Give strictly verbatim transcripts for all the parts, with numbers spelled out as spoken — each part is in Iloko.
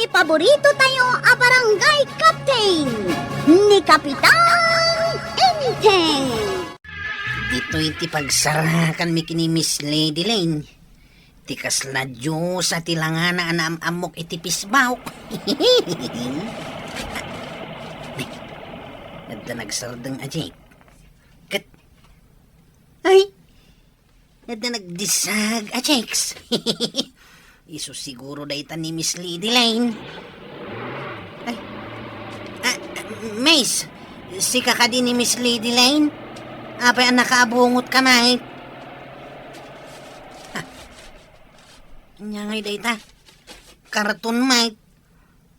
Paborito tayo a barangay captain, ni Kapitan Enteng. Ditoy ti pagsarakanmi ken ni Miss Lady Lane. Ti kasla diosa ti langana a naam-ammok iti Facebook. Adda nagsardeng a Jake. Ket, ay, adda nagdisag a Jakes. Isu siguro dayta ni Miss Lady Lane. Ay, ah, Miss, sika kadi ni Miss Lady Lane? Apay a nakaabungotka, Mike? Ah, ania ngay dayta? Karton, Mike.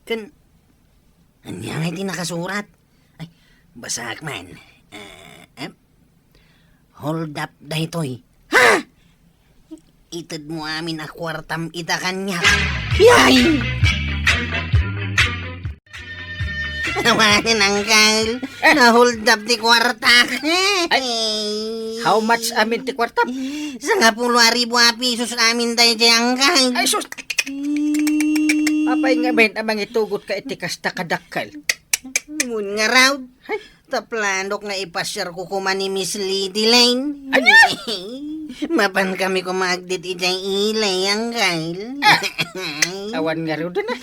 Ken, ania ngay ti nakasurat? Ay, basaak man. Ah, em? Hold up daytoy. Ha? Itedmo amin a kuartam ita kaniak. Yay! Awanen, Uncle. Eh. Na-hold up ti kuartak. Ay, how much amin ti kuartam? Sangapulo a ribu a pesos amin daydiay, Uncle. Ay, sus! Apay ngamin a mangitugotka iti kasta kadakkel? Wen ngarud. Ay. Ta planok nga ipasiarko koma ni Miss Lady Lane. Ania? Mapankami koma agdit idiay ilay, Uncle. Ah! Awan ngaruden, ah.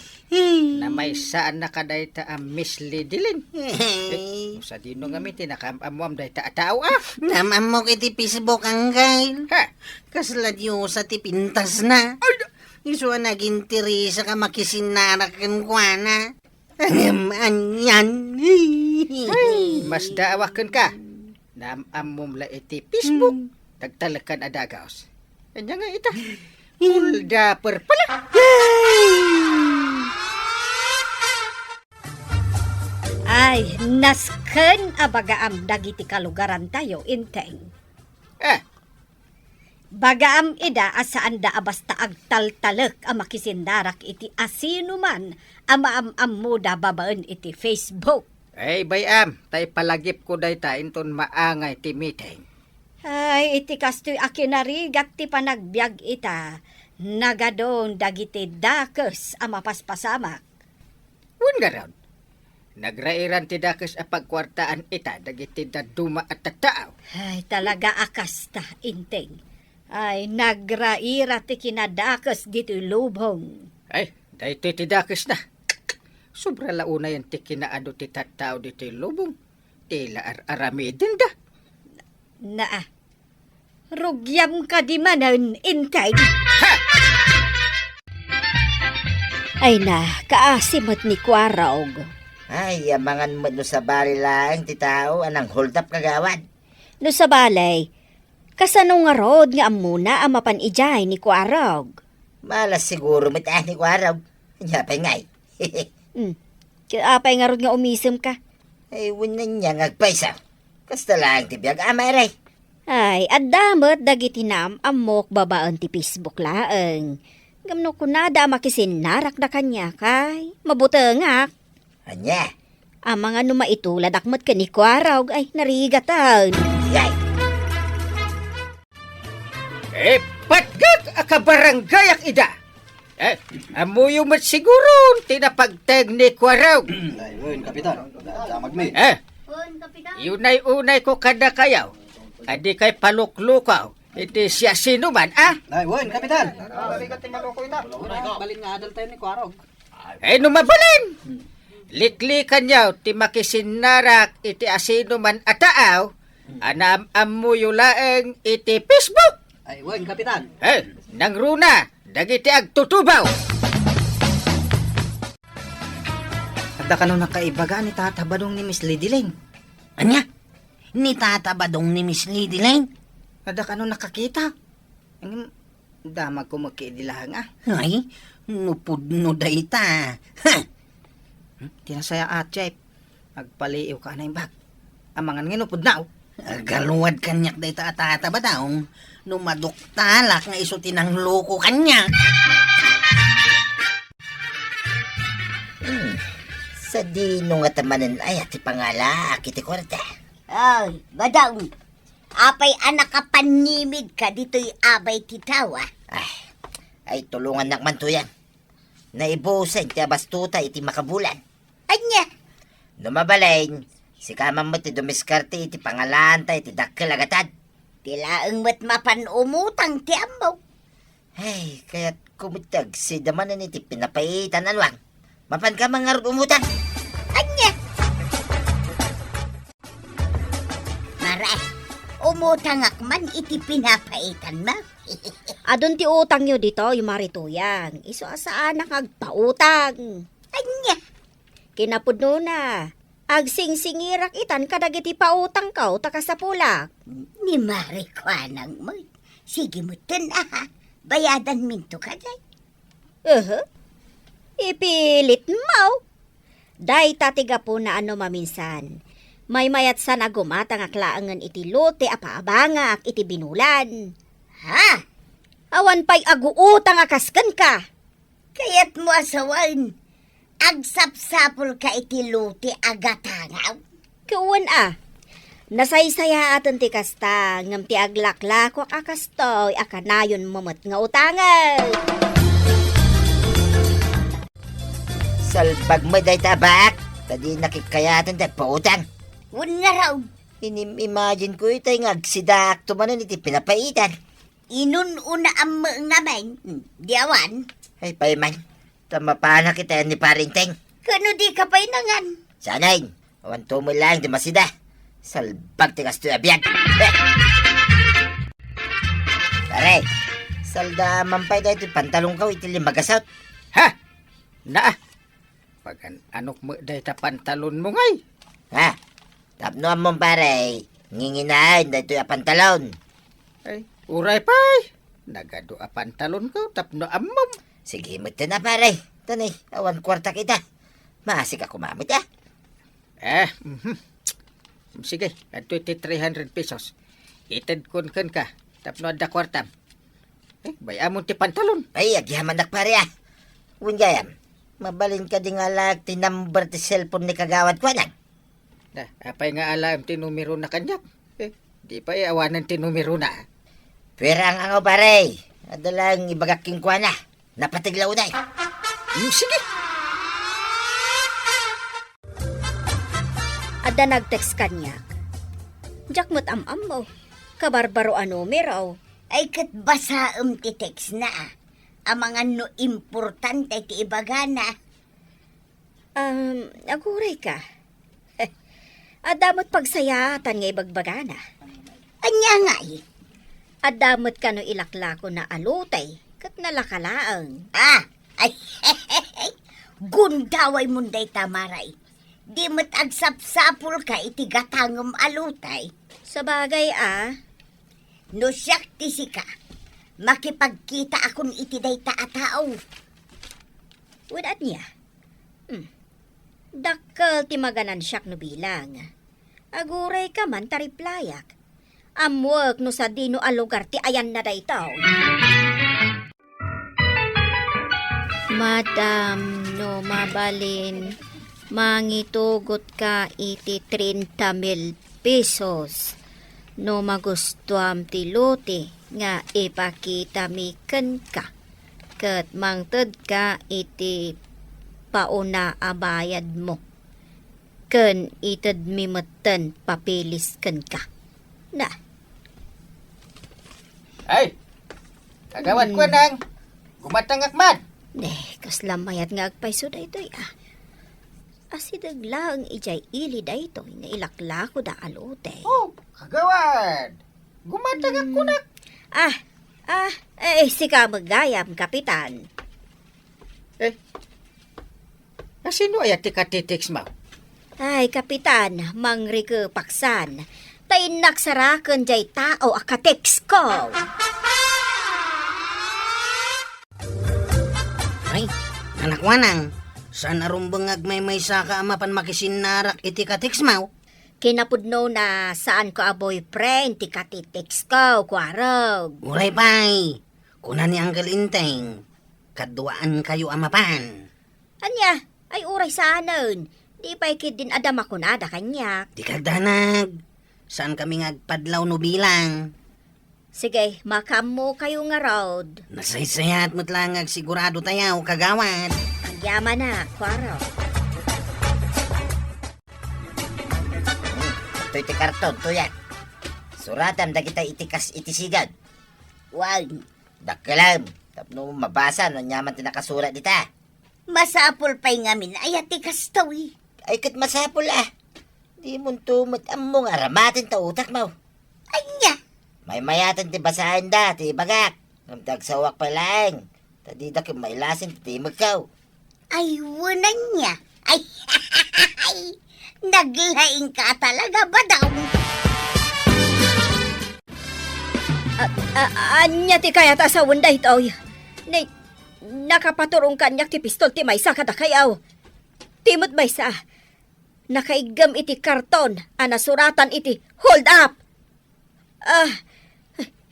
Namaysaannaka dayta a Miss Lady Lane. Eh, sadino ngamin ti nakaam-ammoam dayta a tao, ah? Naam-ammok iti Facebook, Uncle. Ha? Kasla diosa ti pintasna. Ay, da- Isu a nagintirisak a makisinnarak kenkuana. Ngem anian? Ay, masdaawak kenka. Naam-ammom la iti Facebook. Hmm. Nagtalekkan a dagus. Ania nga ita? Hmm. Folder pala. Ay, nasken a bagaam dagiti kalugarantayo, Enteng. Eh, Bagaam ida a saanda a basta agtaltalek a makisinnarak iti asinoman a maam-ammoda babaen iti Facebook. Ay, bay-am, ta ipalagipko dayta inton maangay ti meeting. Ay, iti kastoy a kinarigat ti panagbiag ita, nagadun dagiti dakes a mapaspasamak. Wen ngarud, nagrairan ti dakes a pagkuartaan ita dagiti dadduma a tattao. Ay, talaga a kasta, Enteng. Ay, nagraira ti kinadakes ditoy lubong. Ay, daytoy ti dakesna. Sobra la unayen ti kinaadu ti tattao ditoy lubong. Ti la ar-aramidenda. Naa, rugiam kadi manen, Enteng. Ha! Ay na, kaasi met ni Kuarog. Ay, amangan met no sabali laeng ti tao a nang-hold up kagawad. No sabali, kasano ngarud nga ammona a mapan idiay ni Kuarog? Malas siguro met, ah, ni Kuarog. Ania pay ngay? Hmm. Apay ngarud nga umisemka? Ay, wen ania nga agpayso. Kasta laeng ti biag, Amay Ray. Ay, adda met dagiti naam-ammok babaen ti Facebook laeng. Ngem no kunada a makisinnarakda kaniak, ay, mabutengak. Ania? Amangan no maituladak met ken ni Kuarog, ay, narigaten. Yay! Eh, patgek a kabarangayak ida. Eh, ammoyo met siguron ti napagteng ni Kuarog. Ay, wen, Kapitan. Damagmi. Eh, unay-unay ko kadakayo. Adi kay paluklukaw iti siasinoman, ah? Ay, wen, Kapitan. Balin nga adal tayo ni Kuarog. Eh, no mabalin, liklikanyo ti makisinnarak iti asinoman a taaw a naam-ammoyo laeng iti Facebook. Ay, wen, Kapitan. Eh, nangruna dagiti agtutubaw. Adda kano nakaibaga ni Tata Badong ni Miss Lady Lane? Ania? Ni Tata Badong ni Miss Lady Lane? Adda kano nakakita? Ngem, damagko met ket idi laeng, ah. Ay, no pudno dayta. Ha! Hmm, ti nasayaat, Jeff. Agpaliiwka a naimbag. Amangan nga no pudno. Agaluad kaniak dayta a Tata Badong. No maduktalak nga isu ti nangloko kaniak. Hmm, sadino ngata manen aya ti pangalaak iti kuarta? Ay, Badong, apay a nakapannimidka ditoy abay ti tao, ah? Ay, ay, tulongannak man tuyan. naibusen ti abastota iti makabulan. Ania? No mabalin, sika man met ti dumiskarte iti pangalaanta iti dakkel a gatad. Ti laeng met mapan umutang ti ammok. Ay, kayatko met ti agsida manen iti pinapaitan, Anuang. Mapanka man ngarud umutang? Ania? Mare, umutangak man iti pinapaitanmo. Adun ti utangyo ditoy, Mare Tuyang. Isu a saanak nga agpautang. Ania? Kinapudnona, agsingsingirak itan kadagiti pautangko ta kasapulak. Ni Mare Kuanang met. Sige metten, aha. Bayadanminto kadi. Ehe. Ipilitmo. Dayta ti gapuna a no maminsan, maymayatsan a gumatangak laengen iti lote a paabangak iti binulan. Ha? Awan pay aguutang a kas kenka. Kayatmo a sawen, agsapsapulka iti lote a gatangaw? Ket wen a, nasaysayaaten ti kasta, ngem ti aglaklakoak a kastoy a kanayonmo met nga utangen. Salbag met dayta a baak, ta di nakikayaten ti agpautang. Wen ngarud. Inim-imagine ko itay nga agsidaakto manen iti pinapaitan. Inun-unaam met ngamin, di awan? Ay, pay man. Ta mapanak iti ni Parinteng. Kano di ka pay nangan? Sanay, awan tumay laeng ti masida. Salbag ti kastoy a biag. Pare, salda man pay daytoy pantalonko iti limagasot. Ha? Naa, pagan-anok met dayta pantalonmo ngay? Ha? Tapno ammom, pare, nginginaen daytoy a pantalon. Ay, uray pay. Nagadu a pantalonko tapno ammom. Sige, metten a, pare. Tanay, awan kuarta kita. Maasik ako mamit, ah. Eh, mhm. Sige, adtoy ti three hundred pesos. Itedkon kenka tapno adda kuartam. Eh, bay-amon ti pantalon. Ay, agyamanak, pare, ah. Wen gayam, mabalin kadi nga alaek ti number ti cellphone ni Kagawad Kuanang? Da, apay nga alaem ti numerona kaniak? Eh, di pay awanen ti numerona. Pwera ang angaw, pare. Adda laeng ibagak kenkuana. Napateg la unay. Hmm, sige. Adda nag-text kaniak. Diak met am-ammo. Kabarbaro a numero. Ay, ket basaem ti text na, ah. Amangan no importante ti ibagana. Um, agurayka. Adda met pagsayaatan nga ibagbagana. Ania ngay? Adda met kano ilaklakona a lote, ket nalaka laeng. Ah! Ay, gundaway mon dayta, Maray. Di met agsapsapulka iti gatangem a lote. Sabagay, ah. No siak ti sika, makipagkitaakon iti dayta a tao. Wen ania? Hmm. Dakkel ti maganansiak no bilang. Agurayka man ta replyayak. Ammoek no sadino a lugar ti ayanna daytoy. Madam, no mabalin, mangitugotka iti treinta mil pesos. No magustuam ti lote nga ipakitami kenka, ket mangtedka iti pauna a bayadmo, ken itedmi metten papeles kenka. Na. Ay! Kagawad Hmm. Kuanang, gumatangak man! Ne, kasla mayat nga agpayso daytoy, ah. Asideg laeng idiay ili daytoy nga ilaklakoda a lote. Oh, kagawad! Gumatangak Hmm. kunak. Ah, ah, eh, sika met gayam, Kapitan. Eh, a sino aya ti katitext mo? Ay, Kapitan, mangrike paksan. Ta innak saraken jay tao a katext ko. Ay, Anak Kuanang, saan a rumbeng nga agmaymaysaka a mapan makisinnarak iti katext mo? Kinapudno na saanko a boyfriend ti katitext ko, kuareg. Uray pay, kuna ni Uncle Enteng, kaduaankayo a mapan. Ania? Ay, uray saanen. Di pay ketdin adda makunada kaniak. Dika agdanag. Saankami nga agpadlaw no bilang. Sige, makaammokayo ngarud. Nasaysayat met laeng nga agsigurado tayo, kagawad. Agyamanak, Kuarog. Ditoy ti karton, Tuyang. Suratam dagita iti kas iti sigad. Wen. Dakkelem, tapno mabasa no aniaman ti nakasurat dita. Masapul pay ngamin aya ti kastoy? Ay, ket masapul a. Dimonto met ammo nga aramaten ta utakmo. Ania? Maymayaten ti basaenda ti ibagak. Ngem ti agsawak pay laeng, ta dida ket mailasin ti timekko. Ay, wen ania? Ay, naglaing ka talaga, Badong. A-, a-, ania ti kayat a sawen daytoy? Ni, nakapaturong kaniak ti pistol ti maysa kadakayo. Ti met maysa, nakaiggem iti karton a nasuratan iti hold up. Ah,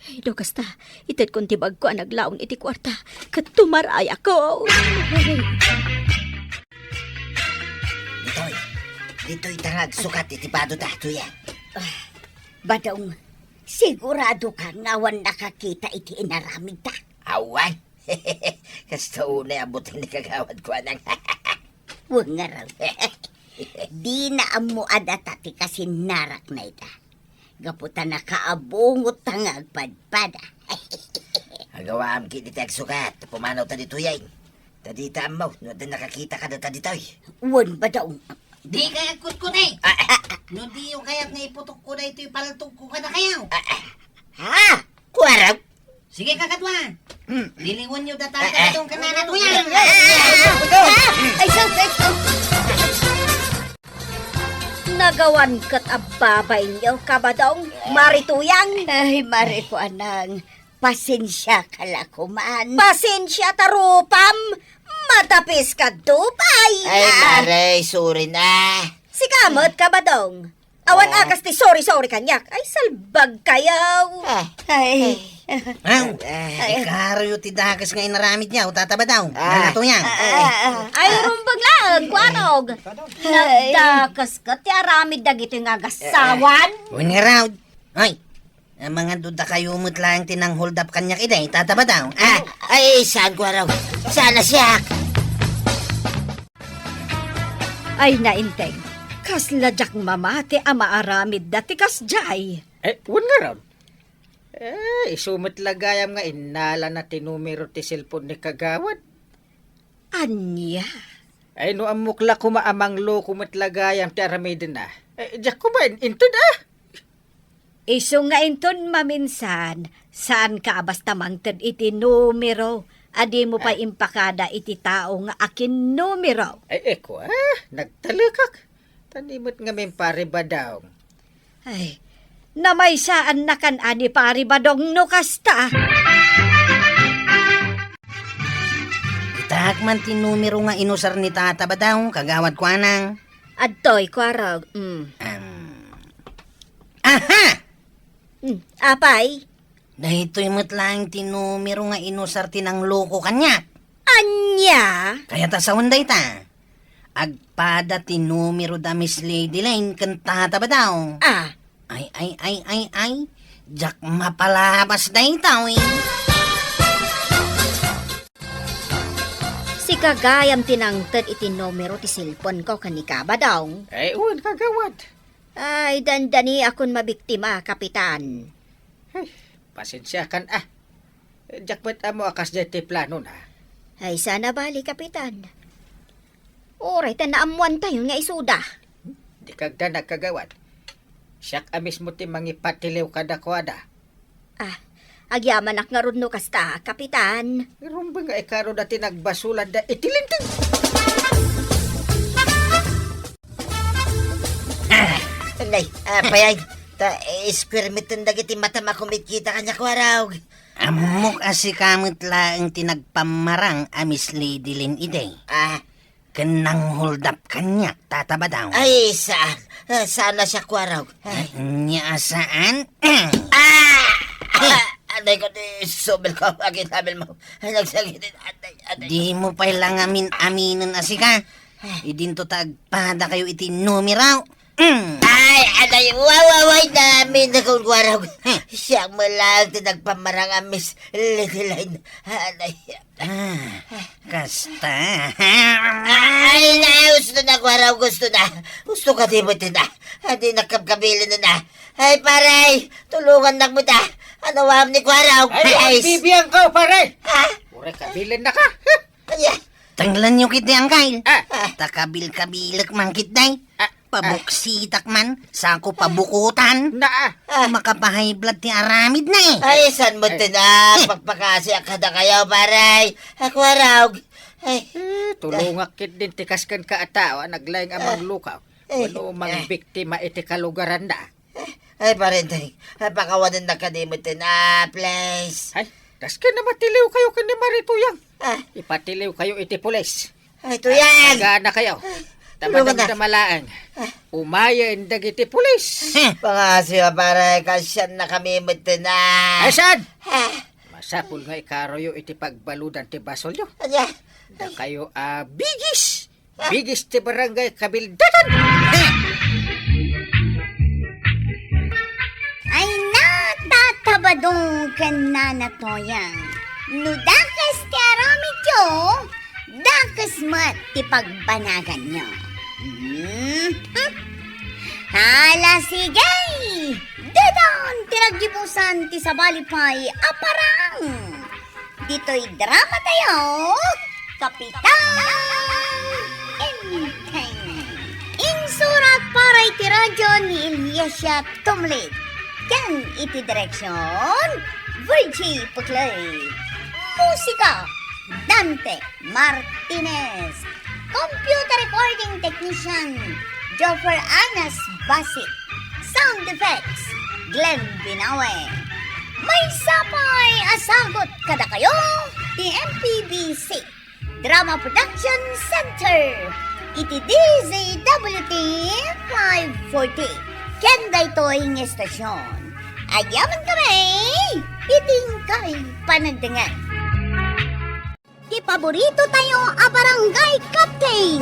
ay, no kasta, itedkon ti bagko a naglaong iti kuarta, ket tumaray ako. Ditoy, ditoy ta nga agsukat iti bado ta, Tuyang. Ah, Badong, sigurado ka nga awan nakakita iti inaramid ta? Awan. Kasta unay a buteng ni kagawad ko, anang. Wen ngarud. Dina ammo a data ti kasinnarak na ita. Gapu ta nakaabungot ta nga agpadpada. Agawaam ket dita agsukat, pumanaw ta ditoy ay. Ta dita ammo, no adda nakakita kadata ditoy. Wen, Badong. Di ka agkutkut, eh. Ah, ah. No diyo kayat nga iputokko daytoy paltogko kadakayo. Ah, ah. Ha? Kuarog? Sige, kakadua. Hmm. Diliwenyo data, eh, eh, kadua ken nanay, Tuyang. Eh, eh, eh, eh. Ay, sus, ay, sus. Nagawan ket a babayyo, Kabadong, Mari Tuyang. Ay, Mari ko, anang. Pasensiaka la koman. Pasensia ta rupam. Madapis ka dupay. Ay, ah. Mari, sorry na. Sika met, Kabadong. Awan, ah, a kas ti sorry-sorry kaniak. Ay, salbag kayo. Ah. Ay. Ay. Aw, ay. Ikaruyo ti dakes nga inaramid niya, o Tata Badong. Ah. Nanato niya. Ah, ah, ah. Ay, rumbeng laeng, Kuarog. Ay. Nagdakes ket ti aramid dagitoy nga agasawan. Wen ngarud. Ay, amangan dakayo met laeng ti nang-hold up kaniak idi, Tata Badong. Ah, ay, saan, Kuarog? Saan a siak? Ay, Nainteng, kasla diak mamati a maaramidda ti kasdiay. Eh, wen ngarud. Eh, isu met la gayam nga innalana ti numero ti cellphone ni kagawad. Ania? Ay, no ammok la koma a mangloko met la gayam ti aramidenna. Eh, diak koma in-, inted, ah. Isu nga inton maminsan, saanka a basta mangted iti numero a dimo pay impakada iti tao nga akin numero. Ay, eko, ah, nagtalekak. Ta ni met ngamin Pari Badong. Ay, namaysaannakan a ni Pari Badong no kasta. Itaak man ti numero nga inusar ni Tata Badong, kagawad ko anang. Adtoy, Kuarog. Mm. Am. Aha! Mm, apay? Daytoy met laeng ti numero nga inusar ti nangloko kaniak. Ania? Kayat a sawen dayta. Agpada ti numero da Miss Lady Lane ken Tata Badong. Ah. Ay, ay, ay, ay, ay. Diak mapalabas daytoy. Sika gayam ti nangted iti numero ti cellphone ko ken ni Kabadong. Ay, wen, kagawad. Ay, dandaniakon mabiktima, Kapitan. Ay, pasensiakan, ah. Diak met ammo a kasdiay ti planona. Ay, saan a bali, Kapitan. Uray ta naammoantayon nga isuda. Dika agdanag, kagawad. Siak a mismo ti mangipatiliw kadakuada. Ah, agyamanak ngarud no kasta, Kapitan. Rumbeng nga ikarud a ti nagbasolanda iti linteg. Ah, nay, apay ay, ta, eh, square meter dagiti matam a kumikita kaniak, Kuarog. Ammok a sika met laeng ti nagpammarang a Miss Lady Lynn idi. Ah. Ken nang-hold up kaniak, Tata Badong. Ay, saan? Ah, saan a siak, Kuarog? Ay. Ania a saan? Ah! Ah! Aday ko, ti subil ko, akin habil mo. Ay, nagsakit. Aday, aday. Dimo pay la ngamin aminen a sika. Idinto ta agpada kayo iti numero. Mm. Ay, Ay, wawaway namin na kung Kuarog. Hmm. Siya mo lang ti nagpamarang a Miss Little Line. Ay, Ah, kasta. Ay, na, gusto na, Kuarog, gusto na. Gusto ka di mo tina. Adi nakabkabilin na na. Ay, paray, tulungan na mo ta. Ano, wam ni Kuarog? Ay, Ay, bibiyan ka, pare. Ha? Uray, kabilin na ka. Kanya. Tanglan niyo kiti, angkay. Ah. Takabil-kabilek man kiti. Ah. Pabuksitak man, sako pabukutan. Na, ah. Ah. Makapahay blood ti aramid na eh. Ay, san mo Ay. tina? Pagpakasi a kadakayo, paray. Ako, Kuarog. Ay. Eh, tulungak kit din ti kasken ka a tao, a naglaing a Ah. manglukaw. Ay. Wano mang Ah. biktima iti kalugaran na. Ay, parenteng. Ay, pakawanan na kadimot din. Ah, please. Ay, kasken na matiliw kayo ken ni Mari Tuyang. Ah. Ipatiliw kayo iti pulis. Ay, Tuyang! Agana kayo. Ay, tulungan na. Tamadamdama laeng. Ah. Umayen dagiti pulis. Pangasiwa, pare, kasyan na kami met na. Ay, saan? Ah. Masapul nga ikaroyo iti pagbaludan ti basolyo. Anya? Dakayo a bigis. Ah. Bigis ti barangay Kabildatan. Ay, natatabadong ken Nana Toyang. No dakes ti aramidyo, dakes met ti pagbanaganyo. Mhm. Hala, sige! Dedan ti naggibusan ti sabali pay a parang. Ditoy drama tayo, Kapitan Enteng. Insurat para iti radyo ni Eliasia Tumlid. Ken iti direksyon, Virgie Puclay. Musika, Dante Martinez. Computer recording technician, Joffer Anas Basit. Sound effects, Glenn Binawe. Maysa pay a sagut kadakayo ti M P B C Drama Production Center iti D Z W T five forty. Ken daytoy nga estasyon, agyaman kami iti inkay panagdengngeg. Ti paborito tayo a barangay captain,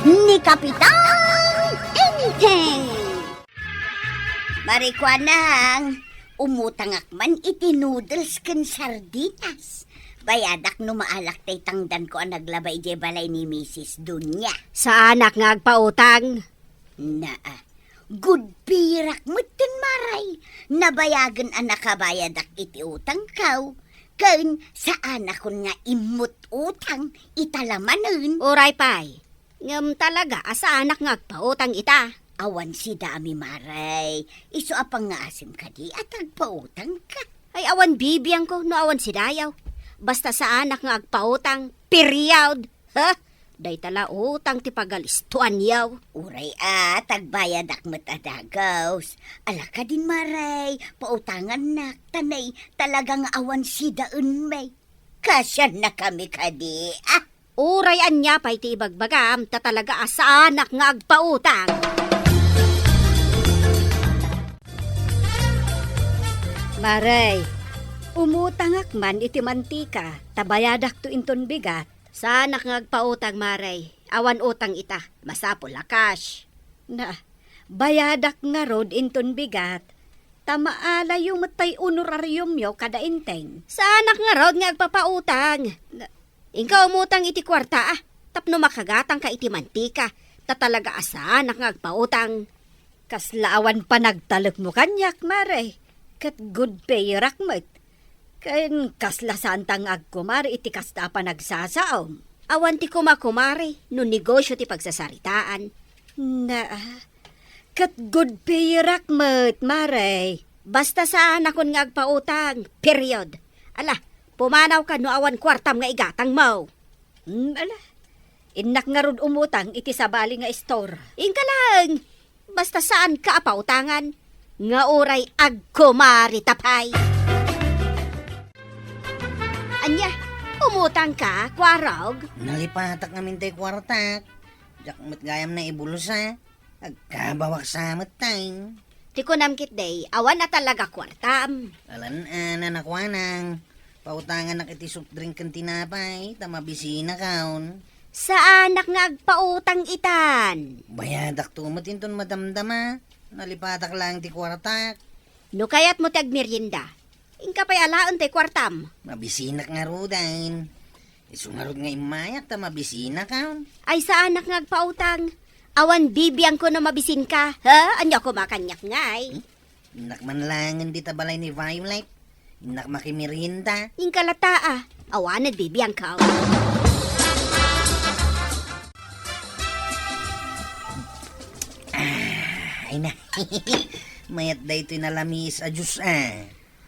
ni Kapitan Enteng. Marikuanang, umutangak man iti noodles ken sardinas. Bayadak no maalak tay tangdanko a naglaba idiay balay ni Misis Dunya. Saanak nga agpautang. Naa, gudpirak metten, Maray. Nabayagen a nakabayadak iti utangko. Ken saanakon nga immut utang ita la manen. Uray pay. Ngem talaga a saanak nga agpautang ita. Awan sida a mi, Maray. Isu a pangngaasim kadi a tagpautangka. Ay, awan bibiangko no awan sidayaw. Basta saanak nga agpautang. Period. Ha? Dayta la utang ti pagalistuanyaw. Uray a, tagbayadak met a dagus. Ala kadin, Maray, pautangannak, ta nay talaga nga awan sidaen, may. Kasiannakami kadi, ah? Uray ania pay ti ibagbagam, ta talaga a saanak nga agpautang. Maray, umutangak man iti mantika, ta bayadakto inton bigat. Saanak nga agpautang, Maray. Awan utang ita. Masapul a cash. Na, bayadak ngarud inton bigat. Ta maalayo met tay honorariumyo kada Enteng. Saanak ngarud nga agpapautang. Na, inka umutang iti kuarta, ah, tapno makagatangka iti mantika. Ta talaga a saanak nga agpautang. Kasla awan panagtalekmo kaniak, Mare, ket good payerak met. Ken kasla saanta nga agkumare iti kasta a panagsasaom. Awan ti kumakumare no negosyo ti pagsasaritaan. Na, ket good payerak met, Mare. Basta saanakon nga agpautang, period. Ala, pumanawka no awan kuartam nga igatangmo. Hmm, ala, innak ngarud umutang iti sabali nga istor. Inka laeng, basta saanka a pautangan, nga uray agkumarita pay. Ania, umutangka, Kuarog? Nalipatak ngamin tay kuartak. Diak met gayam naibulsa. Agkabawak sa met tay. Ti kunam ketdi, awan a talaga kuartam. Alan a, nanakuanang, pautanganak iti soft drink ken tinapay, ta mabisinakon. Saanak nga agpautang itan. Bayadakto met inton madamdama. Nalipatak laeng ti kuartak. No kayatmo ti agmerienda, inka pay alaen tay kuartam. Mabisinak ngaruden. Isu ngarud nga immayak ta mabisinak, ah. Ay, saanak nga agpautang. Awan bibiangko no mabisinka. Ha? Ania koma kaniak ngay? Hmm? Innak man laengen dita balay ni Violet. Innak makimerienda. Inka lata, ah. Awanen bibiangko. Ah, ay na. Mayat daytoy nalamiis a juice, ah.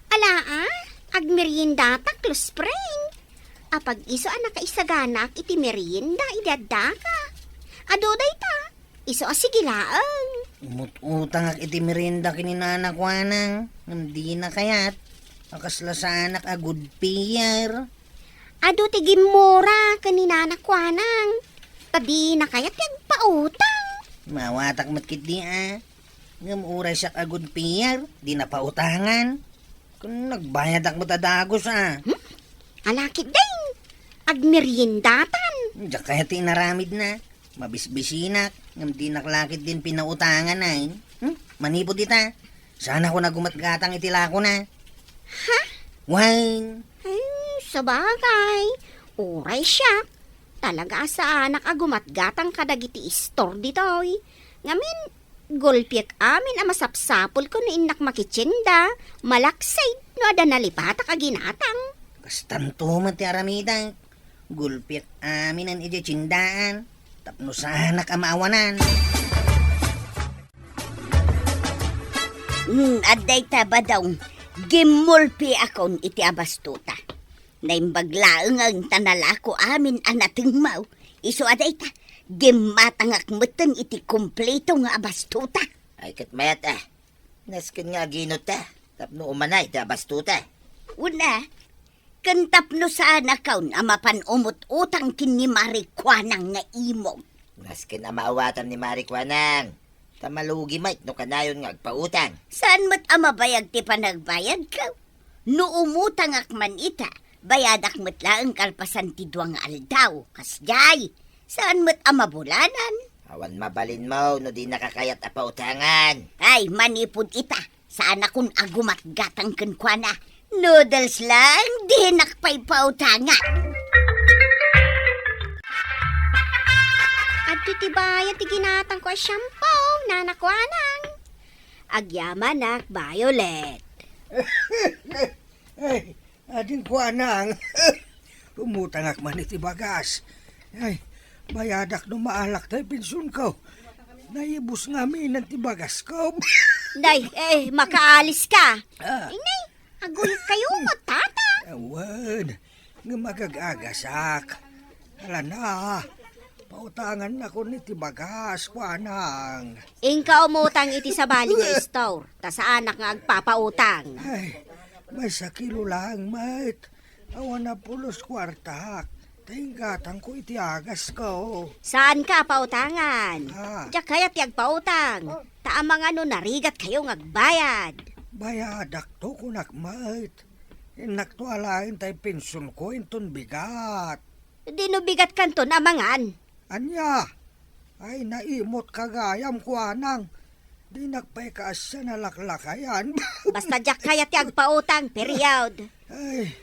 Ala, ah, agmeriendatak, close friend. Apag-isu a nakaisaganak iti merienda idi addaka. Adu dayta, isu a sige laeng. Umut-utangak iti merienda ken ni Nana Kuanang, ngem dina kayat. A kasla saanak a good payer. Adu ti gimmura ken ni Nana Kuanang, ta dina kayat ti agpautang. Maawatak met ketdi, ah. Ngem uray siak a good payer, dina pautangan. Ken nagbayadak met a dagus, ah. Hmm? Ala ketdin, agmeriendatan. Diak kayat ti inaramidna. Mabisbisinak, ngem dinak la ketdin pinautangan, ay. Hmm? Manipud ita, saanakon a gumatgatang iti lakona. Ha? Wen. Ay, sabagay. Uray siak. Talaga a saanak a gumatgatang kadagiti istor ditoy. Ngamin, gulpiek amin a masapsapulko no innak makitienda, malaksid no adda nalipatak a ginatang. Kastanto met ti aramidak. Gulpiek aminen idiay tiendaan, tapno saanak a maawanan. Hmm, adda ita, Badong. Gimmulpiakon iti abastuta. Naimbag laeng ta nalako amin a natengmaw. Isu a dayta, gimmatangak metten iti kompleto nga abastuta. Ay, ket mayat, ah. Nasken nga aginutta, tapno umanay ti abastuta. Una, ken tapno saanakon a mapan umut-utang ken ni Mari Kuanang nga imog. Nasken a maawatan ni Mari Kuanang, ta malugi met no kanayon nga agpautang. Saan met a mabayag ti panagbayadko? No umutangak man ita, bayadak met laeng kalpasan ti dua nga aldaw. Kasdiay, saan met a mabulanan. Awan mabalinmo no dinaka kayat a pautangan. Ay, manipud ita, saanakon a gumatgatang kenkuana. Noodles laeng dinak pay pautangan. Adtoy ti bayad ti ginatangko a shampoo, Nana Kuanang. Agyamanak, Violet. Ay, ading Kuanang. Umutangak man iti bagas. Ay, bayadak no maalak tay pensionko. Naibus ngaminen ti bagasko. Nay, eh, makaaliska. Ah. Ay, nay, agulkayo mo, tata. Awan, nga magagagasak. Ala na, pautangannakon iti bagas, Kuanang. Inka umutang iti sabali nga istor, ta saanak nga agpapautang. Ay, may sakilo laeng met. Awan a pulos kuartak, ta inggatangko iti agasko. Saanka a pautangan. Ah. Diak kayat ti agpautang, ta amangan no narigatkayo nga agbayad. Bayadakto, kunak met. Innakto alaen tay pensionko inton bigat. Di no bigatkanton amangan. Ania? Ay, naimotka gayam, Kuanang. Dinak pay kaasian a laklakayan. Basta diak kayat ti agpautang, period. Ay.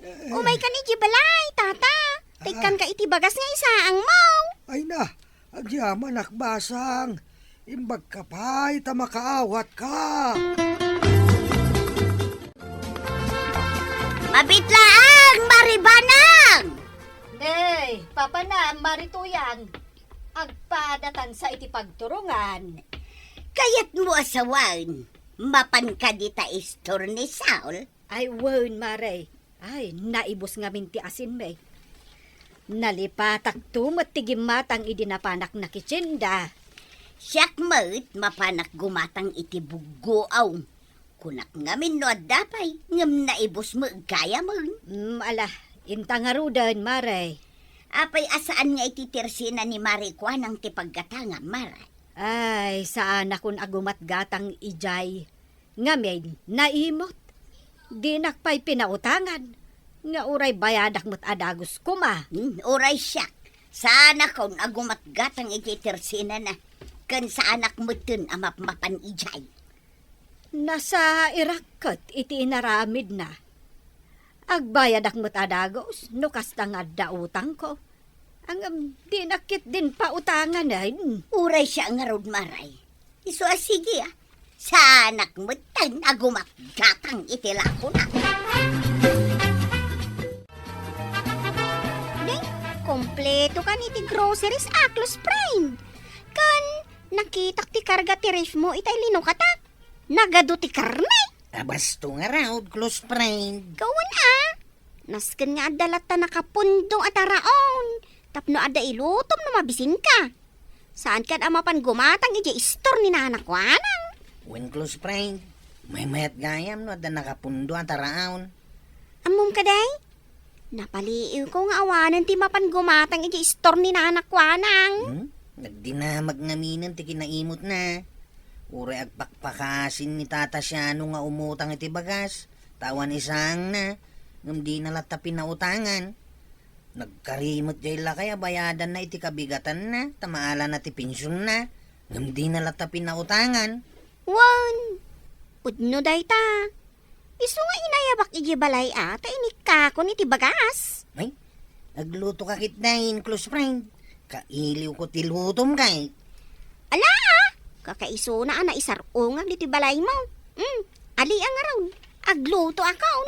Ay, umaykan iti balay, tata. Tikkanka iti bagas nga isaangmo. Ay na, agyamanak basang. Imbagka pay ta makaawatka. Mabitlaang, Mari Banang! Nay, papanam, Mari Tuyang. Agpadatansa iti pagturungan. Kayatmo a sawen, mapanka dita istor ni Saul? Ay, wen, Mare. Ay, naibus ngamin ti asinmi. Nalipatakto met ti gimmatang idi napanak nakitienda. Siak met mapanak gumatang iti buggoaw. Kunak ngamin no adda pay, ngem naibus met gayamen. Mm, ala, inta ngaruden, Mare. Apay a saan nga iti tersena ni Mare Kuanang ti paggatangam, Mare? Ay, saanakon a gumatgatang idiay. Ngamin, naimot. Dinak pay pinautangan. Nga uray bayadak met a dagus koma. Hmm, uray siak. Saanakon a gumatgatang iti tersenana. ken saanak metten a mapmapan idiay. Nasairak ket iti inaramidna. Agbayadak met a dagus no kasta nga adda utangko. Ngem dinak ketdin pautanganen. Uray siak ngarud, Maray. Isu a sige, a. Saanak metten a gumatgatang iti lakona. Nay, kompleto kan iti groceries a, close friend. Ken nakitak ti karga ti ref mo itay linukatak. Nagadu ti karne. Abasto ngarud, close friend. Kawan a. Nasken nga adda latta nakapundo a taraon tapno adda ilutom no mabisinka. Saankan a mapan gumatang idiay istor ni Nana Kuanang. Wen, close friend, maymayat gayam no adda nakapundo a taraon. Ammom kadi? Napaliiwko nga awanen ti mapan gumatang idiay istor ni Nana Kuanang. Hmm? Nagdinamag ngaminen ti kinaimutna. Uray agpakpakasin ni Tata Siano nga umutang iti bagas, ta awan isangna, ngem dina latta pinautangan. Nagkari met jay lakay a bayadanna iti kabigatanna, ta maalana ti pensionna, ngem dina latta pinautangan. Wen, pudno dayta. Isu nga inayabak idiay balay a, ta inikkakon iti bagas. Ay, agluto ka ketdin, close friend. Kailiwko ti lutom kay. Ala, a! Kakaisuna a naisar-ungak ditoy balaymo. Hmm, ali a ngarud. Agluto akon.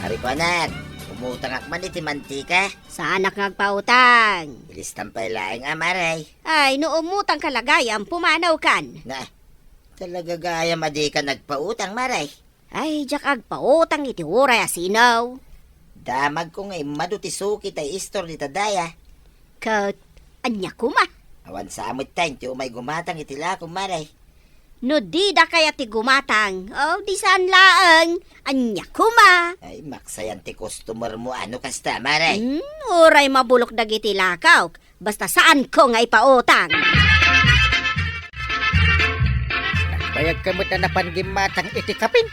Ari ko, anak, umutangak man iti mantika. Saanak nga agpautang. Ilistam pay laeng a, Maray. Ay, no umutangka la gayam, pumanawkan. Na, talaga gayam a dika nagpautang, Maray. Ay, diak agpautang iti uray a sinaw. Damagko nga immadu ti suki tay istor dita daya. Ket, ania koma? Awan sa met tayo ti umay gumatang iti lakom, Maray. No dida kayat ti gumatang, o, di saan laeng, ania koma? Ay, maksayan ti customer mo, ano kasta, Maray? Hmm, uray mabulok dagiti lakaw, basta saanko nga ipautang. Nagbayag ka met a napan gimmatang iti kapin.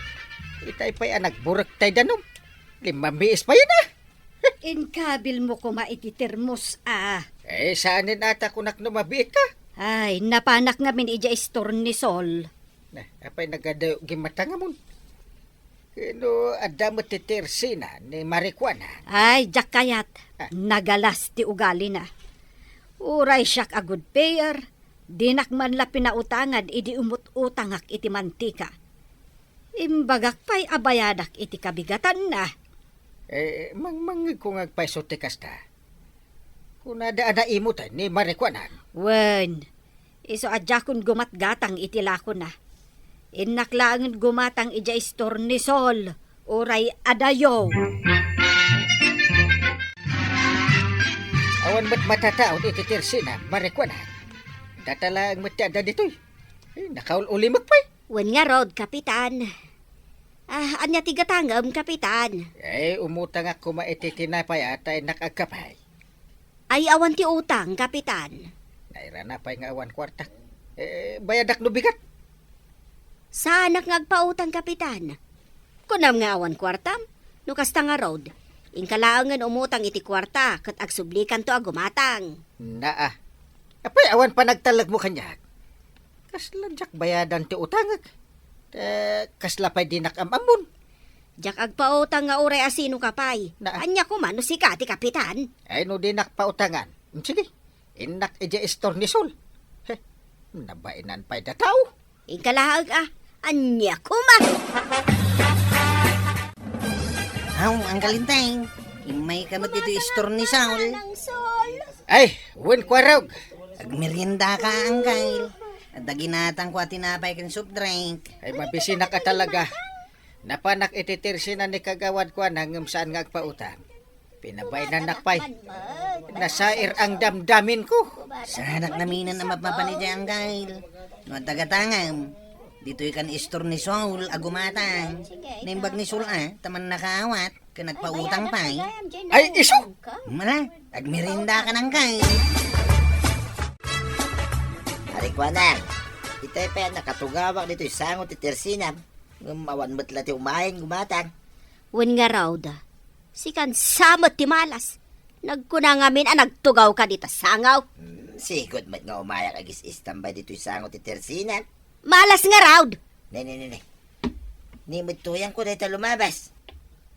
Itay pay a nagburek tay danum. Limmabiis pay na. Inkabilmo koma iti termos a. Eh, saanen ata kunak no mabiit ka? Ay, napanak ngamin idiay istor ni Sol. Na, apay nagadayo gimmatangamon? Ken no adda met ti tersina ni Marikuana. Ay, diak kayat. Ah. Nagalas ti ugalina. Uray siak a good payer, dinak man la pinautangan idi umut-utangak iti mantika. Imbagak pay a bayadak iti kabigatanna. Eh, mangmangngegko nga agpayso ti kasta. Kunada a naimuten ni Marikuanan. Wen, isu a diakon gumatgatang iti lakona. Innak laengen gumatang idiay istor ni Sol, uray adayo. Awan met matataud iti tersina, Marikuanan. Data laeng met ti adda ditoy. Eh, nakaul-ulimek pay. Wen ngarud, Kapitan. Ah, ania ti gatangem, Kapitan? Eh, umutangak koma iti tinapay a ta innak agkapay. Ay, awan ti utang, Kapitan. Nairana pay nga awan kuartak. Eh, bayadak no bigat. Saanak nga agpautang, Kapitan. Kunam nga awan kuartam? No kasta ngarud, inka laengen umutang iti kuarta ket agsublikanto a gumatang. Naa. Apay, awan panagtalekmo kaniak. Kasla diak bayadan ti utangek. Ta kasla pay dinak am-ammon. Diak agpautang nga uray asino ka pay. Na- Ania koma no sika ti kapitan? Ay, no dinak pautangan. Mm, sige, innak idiay istor ni Sol. He, nabainan pay da tao. Inka laeng a, ania koma? Aw, Uncle Enteng, immay ka met ditoy istor ni Sol. Ay, wen, kuarog. Agmerienda ka, Uncle. Adda ginatangko a tinapay ken soft drink. Ay, mabisinak a talaga. Napanak iti tersina ni kagawad ko, ngem saan nga agpautang. Pinabainannak pay. Nasair ang damdamin ko. Saanak naminen a mapmapan idiay, Uncle. No adda gatangem, ditoy kan istor ni Sol a gumatang. Naimbag ni Sol a, ta mannakaawat, ken nagpautang pay. Ay, isu! Mala, agmerienda ka, Uncle. Ari ko, anak. Itay pay a nakatugawak ditoy sango ti tersinam. Ngem awan met la ti umayen gumatang. Wen ngarud, sikan sa met ti malas. Nagkuna ngamin a nagtugawka dita sangaw. Hmm, sigud met nga umayak agis-istambay ditoy sango ti Tersina. Malas ngarud! Ne, ne, ne, ne. Ni met tuyangko dayta lumabas.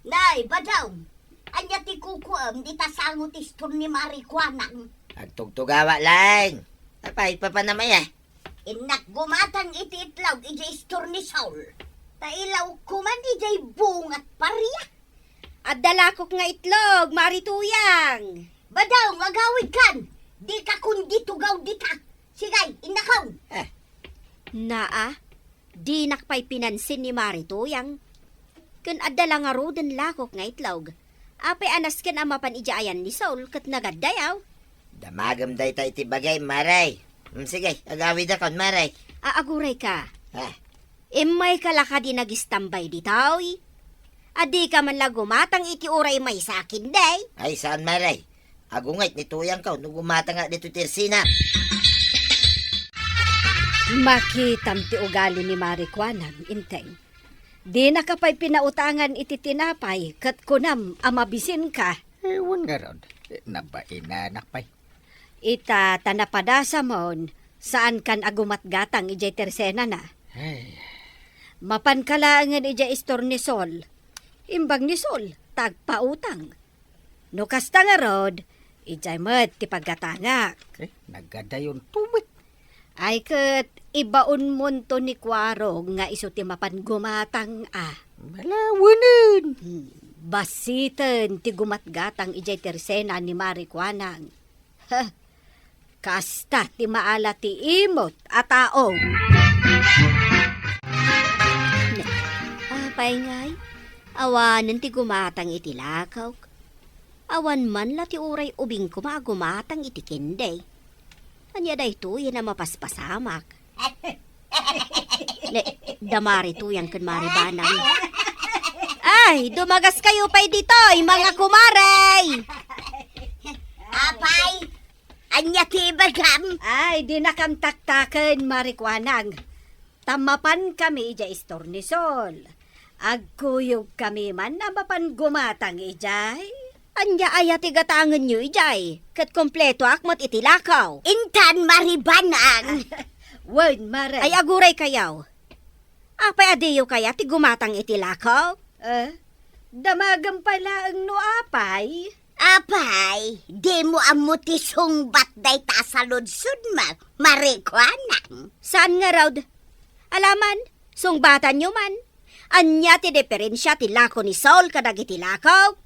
Nay, Badong, ania ti kukuem dita sango ti istor ni Mari Kuanang? Agtugtugawa laeng. Apay, papanam aya? Innak gumatang iti itlog idiay istor ni Sol. Ta ilawko man idiay bungat paria. Adda lakok nga itlog, Mari Tuyang. Badong, agawidkan. Dika kundi tugaw dita. Sige, innakon. Eh. Naa, dinak pay pinansin ni Mari Tuyang. Ken adda la ngaruden lakok nga itlog. Apay a nasken a mapan idiay ayan ni Sol ket nagaddayaw? Damagem dayta iti bagim, Mari. Mm, sige, agawidakon, Mari. Aagurayka. Ah. Immayka la kadi nagistambay ditoy? A dika man la gumatang iti uray maysa a kindi? Ay, saan, Mari. Agunget ni tuyangko no gumatangak ditoy Tersina. Makitam ti ugali ni Mari Kuanang, Inteng. Dinaka pay pinautangan iti tinapay ket kunam a mabisinka. Eh, wen ngarud, eh, nabainanak pay. Ita ta napadasamon, saankan a gumatgatang idiay Tersenana. Ay. Mapanka laengen idiay istor ni Sol. Imbag ni Sol, ta agpautang. No kasta ngarud, idiay met ti paggatangak. Eh, nagadayonto met. Ay ket, ibaonmonto ni Kuarog nga isu ti mapan gumatang a. Malawenen. Hmm, basiten ti gumatgatang idiay Tersena ni Mari Kuanang. Heh, kasta ti maala ti imot a tao. Ne, apay ngay, awanen ti gumatang iti lakok. Awan man la ti uray ubing koma a gumatang iti kindi. Ania daytoyen a mapaspasamak? Ne, da Mari Tuyang ken Mari Banang. Ay, dumagaskayo pay ditoy, mga kumare! Apay, ania ti ibagam? Ay, dinakam taktaken, Mari Kuanang. Ta mapankami idiay istor ni Sol. Agkuyogkami man a mapan gumatang idiay. Ania aya ti gatangenyo idiay? Ket kompletoak met iti lakaw. Intan, Mari Banang. Wen, Mari. Ay, aguraykayo. Apay a diyo kayat ti gumatang iti lakaw? Eh, damagem pay laeng no apay. Apay, dimo ammo ti sungbat dayta a saludsodmo, Mari Kuanang? Saan ngarud? Alaman, sungbatanyo man. Ania ti diferensia ti lako ni Sol kadagiti lakok?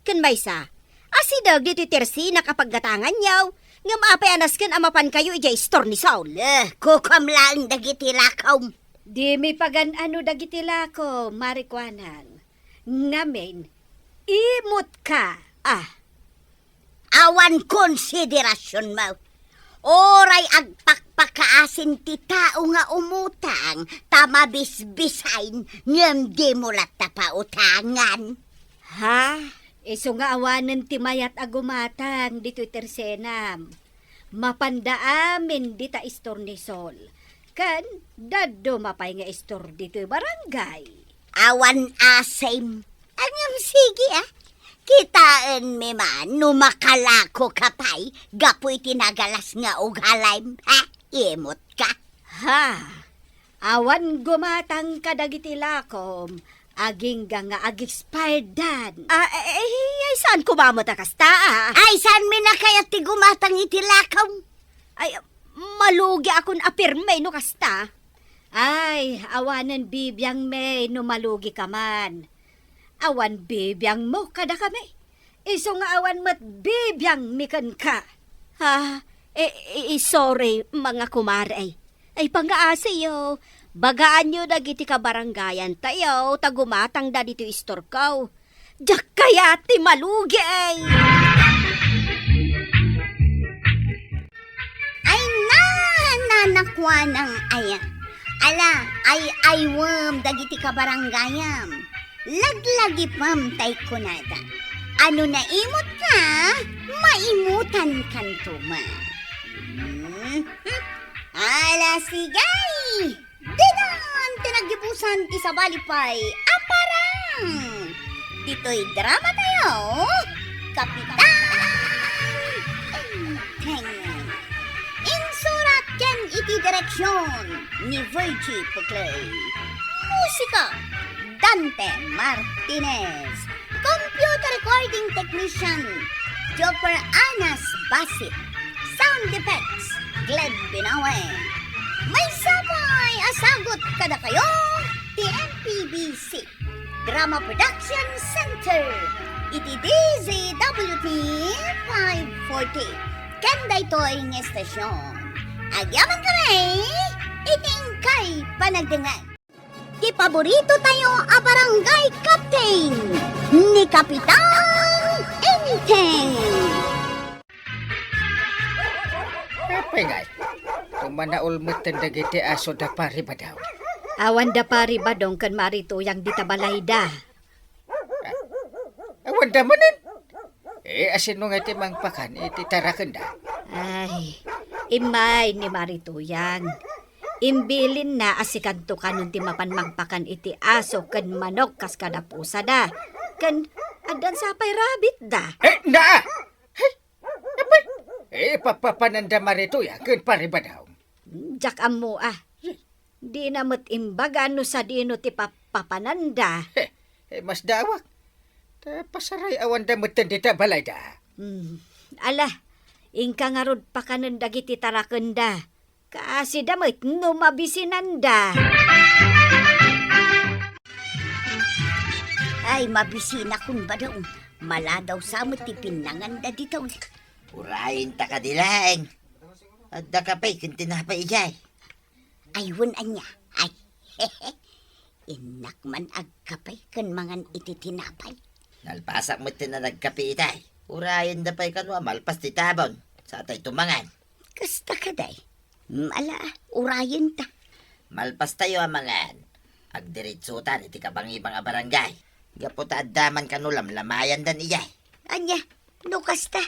Ken maysa, asideg ditoy Tersinak a paggatanganyo, ngem apay a nasken a mapankayo idiay istor ni Sol? Eh, kukuam laeng dagiti lakom. Dimi pagan-ano dagiti lako, Mari Kuanang. Ngamin, imutka. Ah. Awan konsiderasionmo. Uray agpakpakaasin ti tao nga umutang, ta mabisbisain, ngem dimo latta pautangan. Ha? Isu nga awanen ti mayat a gumatang ditoy Tersenam. Mapanda amin dita istor ni Sol. Ken dadduma pay nga istor ditoy barangay. Awan asim. Ngem sige, ah. Kitaenmi man no makalakoka pay gapu iti nagalas nga ugalim, ha? Imutka. Ha? Awan gumatang kadagiti lakom, agingga nga agexpiredan. Ah, eh, eh, ay, saan koma met a kasta, ah? Ay, saanmi a kayat ti gumatang iti lakom? Ay, malugiakon a pirme no kasta. Ay, awanen bibiangmi no malugika man. Awan bibiangmo kadakami. Isu nga awan met bibiangmi kenka. Ah, eh, eh, sorry, mga kumare. Ay, pangaasiyo, bagaanyo dagiti kabarangayantayo ta gumatangda ditoy istorko. Diak kayat ti malugi, ay! Ay, na, nanakuanang aya. Ala, ay, aywem dagiti kabarangayam. Laglagipem tay kunada. Ano naimut ka, maimutan kanto man. Hmm? Ala, sige! Didan ti naggibusan ti sabali pay a parang. Ditoy drama tayo, Kapitan Direksyon ni Virgie Puclay. Musika, Dante Martinez. Computer recording technician, Joper Anas Basit. Sound effects, Glenn Binawe. Maysa pay a sagut kadakayo ti M P B C Drama Production Center iti D Z W T five forty. Ken daytoy nga estasyon, agyamankami iti inkay panagdengngeg. Ti paborito tayo a barangay captain, ni Kapitan Enteng. Apay ngay, tumanaol metten dagiti aso da Pari Badong. Awan da Pari Badong ken Mari Tuyang dita balayda. Awan da manen. Eh, asino nga ti mangpakan iti tarakenda? Ay, immay ni Mari Tuyang. Imbilinna a sikanto kanon ti mapan mangpakan iti aso ken manok kas kada pusada. Ken addan sa pay rabbit da. Eh, naa! Hey! Apay! Eh, papapananda Mari Tuyang ken Pari Badong. Diak ammo a. Dina met imbaga no sadino ti papapananda. He, eh, masdaawak. Ta pasaray-awanda metten dita balayda. Hmm. Ala, inka ngarud pakanen dagiti tarakenda. Kaasida met no mabisinanda. Ay, mabisinakon, Badong. Maladaw sa met ti pinnanganda ditoy. Urayen ta kadi laeng. Adda kape ken tinapay idiay. Ay, wen ania? Ay, innak man agkape ken mangan iti tinapay. Nalpasak met ti nanagkape itay. Urayen da pay kano a malpas ti tabon. Satay tumangan. Kasta kadi? Mm, ala, urayen ta. Malpas tayo a mangan. Agdiritsutan iti kabangibang a barangay. Gapu ta adda man kano lamlamayandan idiay. Ania, no kasta,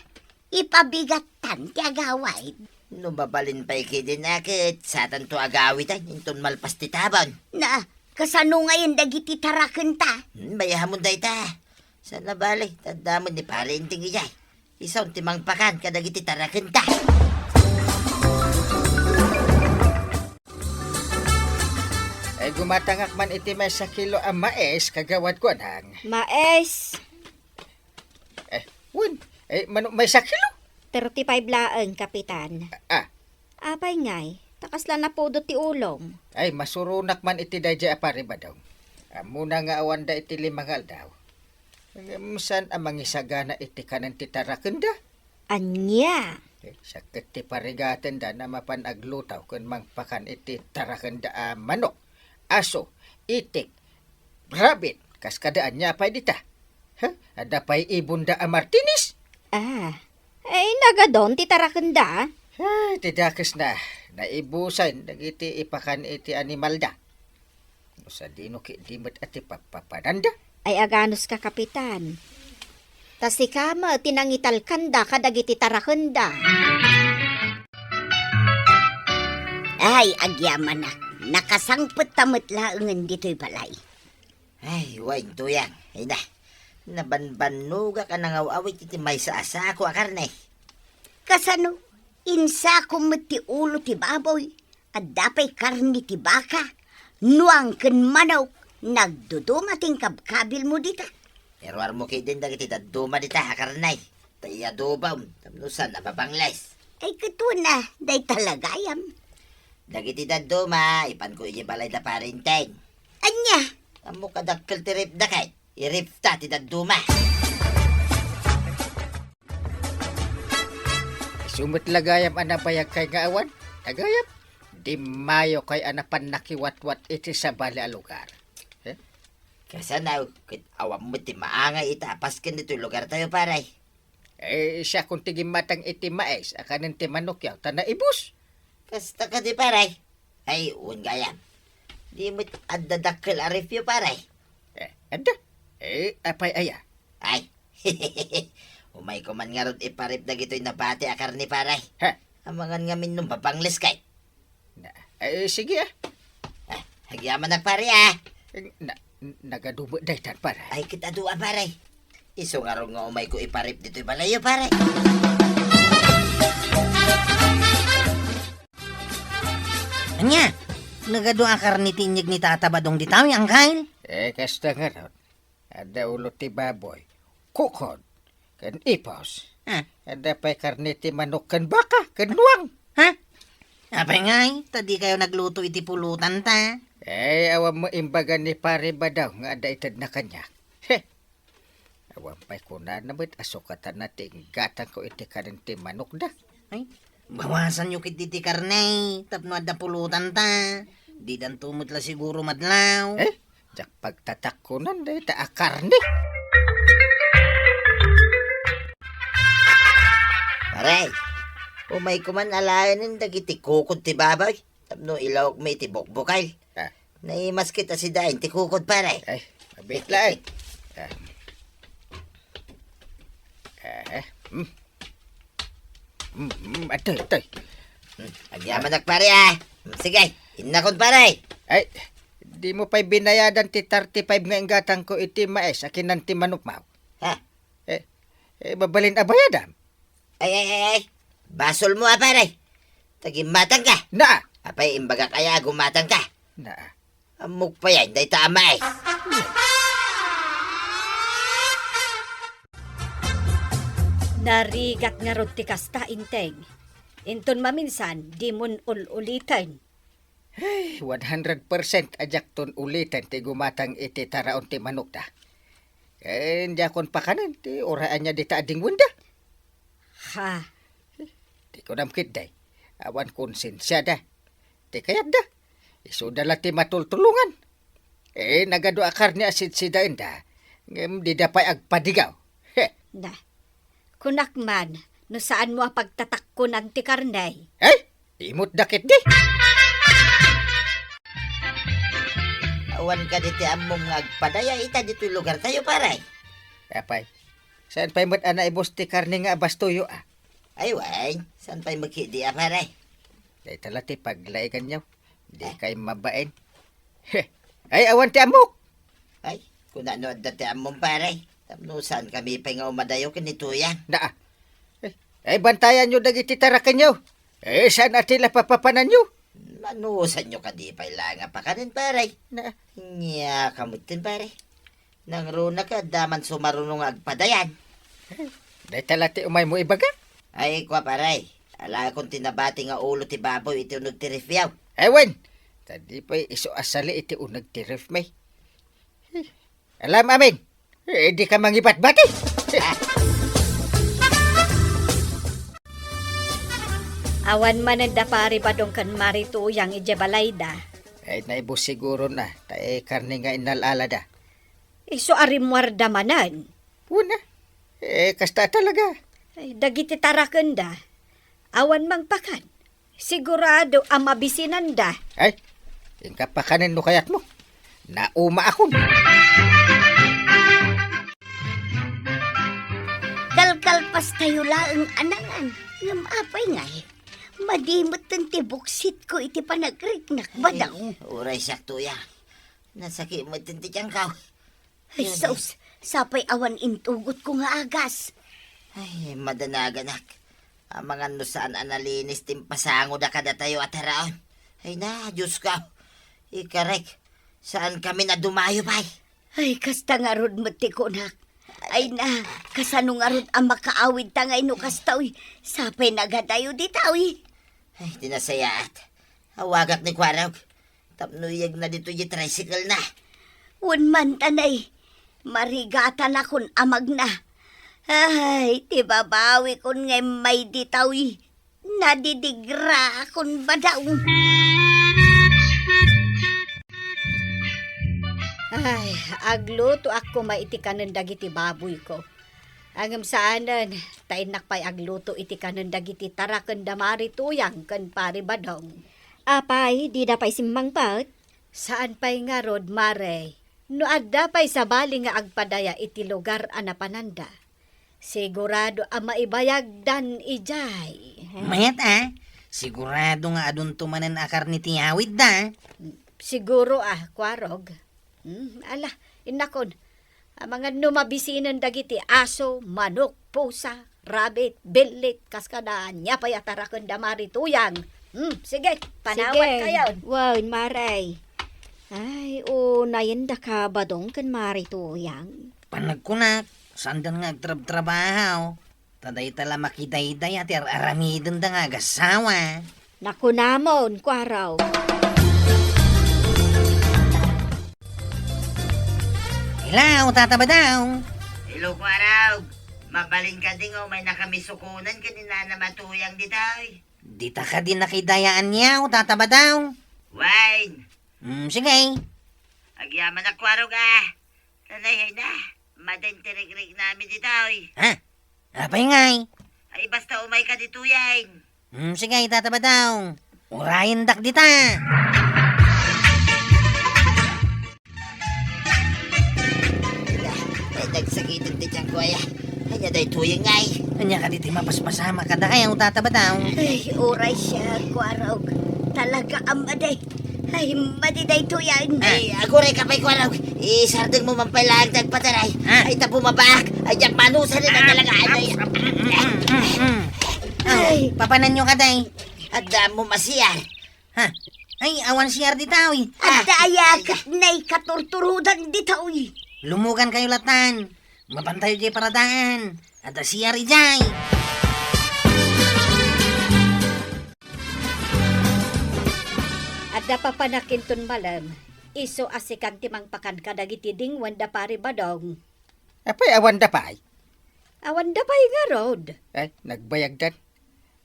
ipabigattan ti agawid. No mabalin pay kidin a ket satanto agawidan inton malpas ti tabon. Na, kasano ngayen dagiti tarakenta? Hmm, mayahamon dayta. Sana bale, taddamen ni Pare Inting idiay. Isun ti mangpakan kadagiti tarakenta. Ay, gumatangak man iti maysa kilo a mais, Kagawad Kuanang. Mais? Eh, wen. Eh, mano, maysa kilo? Thirty-five laeng, Kapitan. Ah. Apay ngay, ta kasla napudot ti ulom. Ay, masuronak man iti daydiay a Pari Badong. Ammona nga awanda iti lima nga aldaw. Ngem saan a mangisagana iti kanen ti tarakenda? Ania? Eh, sakket ti parigatenda na mapan aglutaw ken mangpakan iti tarakenda a manok, aso, itik, rabbit, kas kada ania pay dita. Ha? Adda pay ibonda a Martinez? Ah, ay, nagadon ti tarakenda? Ay, ti dakesna, naibusen dagiti ipakan iti animalda. No sadino ketdi met a ti papapananda? Ay, aganuska, Kapitan. Ta sika met ti nangitalkanda kadagiti tarakenda. Ay, agyamanak, nakasangpet ta met laengen ditoy balay. Ay, wen, Tuyang, ay na, nabanbannogak a nangaw-awit iti maysa a sako a karne. Kasano? Insako met ti ulo ti baboy. Adda pay karne ti baka, nuang ken manok, nagduduma ti inkabkabilmo dita. Iruarmo ketdin dagiti dadduma dita a karne, ta iadobam, tapno saan a mabangles. Ay, ket wen a, dayta la gayam. Dagiti dadduma, ipanko idiay balay da Pare Enteng. Ania? Ammok a dakkel ti ref da kay. Irifta ti dadduma. Isu met la gayam a nabayagkay nga awan, a gayam, di mayokay a napan nakiwatwat iti sabali a lugar. Eh? Kasano, ket awan met ti maangay ita a pasken ditoy lugartayo, pare. Eh, siakon ti gimmatang iti mais a kanen ti manokyo, ta naibus. Kasta kadi, pare? Ay, wen gayam. Di met adda dakkel a refyo, pare. Eh, adda? Eh, apay aya? Ay, umayko man ngarud iparip dagitoy nabati a karne, pare. Ha? Amangan ngamin no mabangles kay. Na, eh, sige, ah. Ah, agyamanak, pare, ah. Eh, na, nagadu met daytan, pare. Ay, ket adu a, pare. Isu ngarud nga umayko iparip ditoy balayyo, pare. Ania? Nagadu a karne ti inyeg ni Tata Badong dita, Angkal? Eh, kasta ngarud. Adda ulo ti baboy, kukod, ken ipos. Ha? Adda pay karne ti manok ken baka ken nuang. Ha? Apay ngay, ta dikayo nagluto iti pulotanta? Eh, awan mo imbaga ni Pare Badong nga adda itedna kaniak. He! Awan pay kunana met a sukatanna ti inggatangko iti kanen ti manokda. Ay, bawasanyo ketdi ti karne tapno adda pulotanta. Didanto met la siguro madlaw. Eh, diak pagtatakkonan dayta a karne. Pare, umayko man alaenen dagiti kukod ti baboy tapno ilawokmi iti bukbukal. Ah. Naimas kita sidain ti kukod, pare. Ay, mabit la, eh. Ah. Eh, mm. Mm, mm, atoy, atoy. Hmm, agyamanak, pare, ah. Hmm, sige, innakon, pare. Ay, di mo pay binayadan ti thirty-five nga inggatangko iti mais a kinan ti manokmo. Ha? Eh, eh, mabalin a bayadam. Ay, ay, ay, ay. Basolmo a, pare. Ta gimmatangka. Na. Apay, imbagak aya a gummatangka? Na. Ammok pay a dayta a mais. Narigat ngarud ti kasta, Enteng. Inton maminsan, dimon ul-uliten. Ay, one hundred percent a diakton uliten ti gumatang iti taraon ti manokda. Ken diakon pakanen ti uray ania dita a dingwenda. Ha? Di kunam ketdi, awan konsensiada. Ti kayatda, isuda la ti matultulongan. Eh, nagadu a karne a sidsidaenda, ngem dida pay agpadigaw. He. Na, kunak man, no saanmo a pagtatakkonan ti karne. Ay, imutda ketdi. Awan kadi ti ammom nga agpadaya ita ditoy lugartayo, pare? Apay, saan pay met a naibus ti karne nga abastoyo, a? Ay, wen, saan pay met ketdi a, pare? Dayta la ti paglainganyo. Di kay mabain. He. Ay, awan ti ammok. Ay, kuna no adda ti ammom, pare. Tapno saankami pay nga umadayo ken ni Tuyang. Naa. Eh, ay, bantayanyo dagiti tarakenyo. Eh, saan a ti la papapananyo? Manusanyo kadi pay la nga pakanen, pare. Naa. Nia, kamutin, pare. Nangruna ka, adda man sumaruno nga agpadayan. Dayta la ti umaymo ibaga? Ay, kua, pare. Alaekon ti nabati nga ulo ti baboy iti uneg ti refyaw. Ay, wen! Ta di pay isu a sali iti uneg ti ref mi. Alam amin. Eh, di ka mangibatbati. Ah. Awan manen da Pari Badong ken Mari Tuyang idiay balayda. Ay, naibus siguro na, ta, eh, karne nga innal-alada. Isu a rimmuarda manen. Wen a. Eh, kasta talaga. Ay, dagiti tarakenda, awan mangpakan. Sigurado a mabisinanda. Ay, inka pakanen no kayatmo. Naumaakon. Kalkalpastayo laeng a nangan. Ngem apay ngay? Madi metten ti buksitko iti panagriknak, Badong. Ay, uray siak, Tuyang. Nasakit metten ti tiangko. Ay, Dios, sus, sapay awan intugotko nga agas. Ay, madanaganak. Amangan no saan a nalinis ti impasangoda kadatayo a taraon. Ay na, Diosko. Ikarek, saankami a dumayo pay? Ay, kasta ngarud met ti kunak. Ay na, kasano ngarud a makaawidta ngay no kasta, uy? Sapay nagadayo dita, uy. Ay, ti nasayaat. Awagak ni Kuarog. Tapno iyegna ditoy diay tricycle na. Wen man, tanay, marigatanakon a magna. Ay, ti babawikon nga immay ditawi. Nadidigraakon, Badong. Ay, aglutoak koma iti kanen dagiti baboyko. Ngem saanen, ta innak pay agluto iti kanen dagiti tarakenda Mari Tuyang ken Pari Badong. Apay, dida pay simmangpet? Saan pay ngarud, Mare. No adda pay sabali nga agpadaya iti lugar a napananda, sigurado a maibayagdan idiay. Met a, sigurado nga adunto manen a karne ti awidda. Siguro a, Kuarog. Hmm, ala, innakon. Amangan no mabisinen dagiti aso, manok, pusa, rabbit, billit, kas kada ania pay a tarakenda Mari Tuyang. Hmm, sige, panawan kayon. Wen, Mare. Ay, unayen daka Badong ken Mari Tuyang. Panagkunak, saandan nga agtrabtrabaho. Ta dayta la makidaydaya ti ar-aramidenda nga agassawa. Nakunamon, Kuarog. Hello, Tata Badong. Hello, Kuarog. Mabalin kadi nga umaynakami sukonen ken ni Nana Matuyang ditoy? Dita kadi nakidayaan niya, Tata Badong? Wen. Hmm, sige. Agyamanak, Kuarog, a. Nanay, ay na. Madin ti rikriknami ditoy. Ha? Apay ngay? Ay, basta umayka ditoyen. Hmm, sige, Tata Badong. Urayendak dita. Ay, nagsakiten ti tiyanko, ay. Ania daytoy ngay? Ania kadi ti mapaspasamak kadakayo, Tata Badong? Ay, uray siak, Kuarog. Talaga a madi. Ay, madi daytoyen. Ah. Ay, agurayka pay, Kuarog. Isardengmo man pay laeng ti agpataray. Ah. Ay, ta bumabaak. Ay, diak manusa rin ang talaga. Ay, ay, mm, mm, mm, mm. Ay. Papananyo kadi? Adda mo masiar. Ha? Ay, awan siar ditoy. Adda aya ket naikaturturodan ditoy. Lumugankayo latan. Mapantayo diay paradaan. Adda siar idiay. Adda papanak inton malem, isu a sikan ti mangpakan kadagiti dingwen da Pari Badong. Apay, awanda pay? Awanda pay ngarud. Ay, nagbayagdan.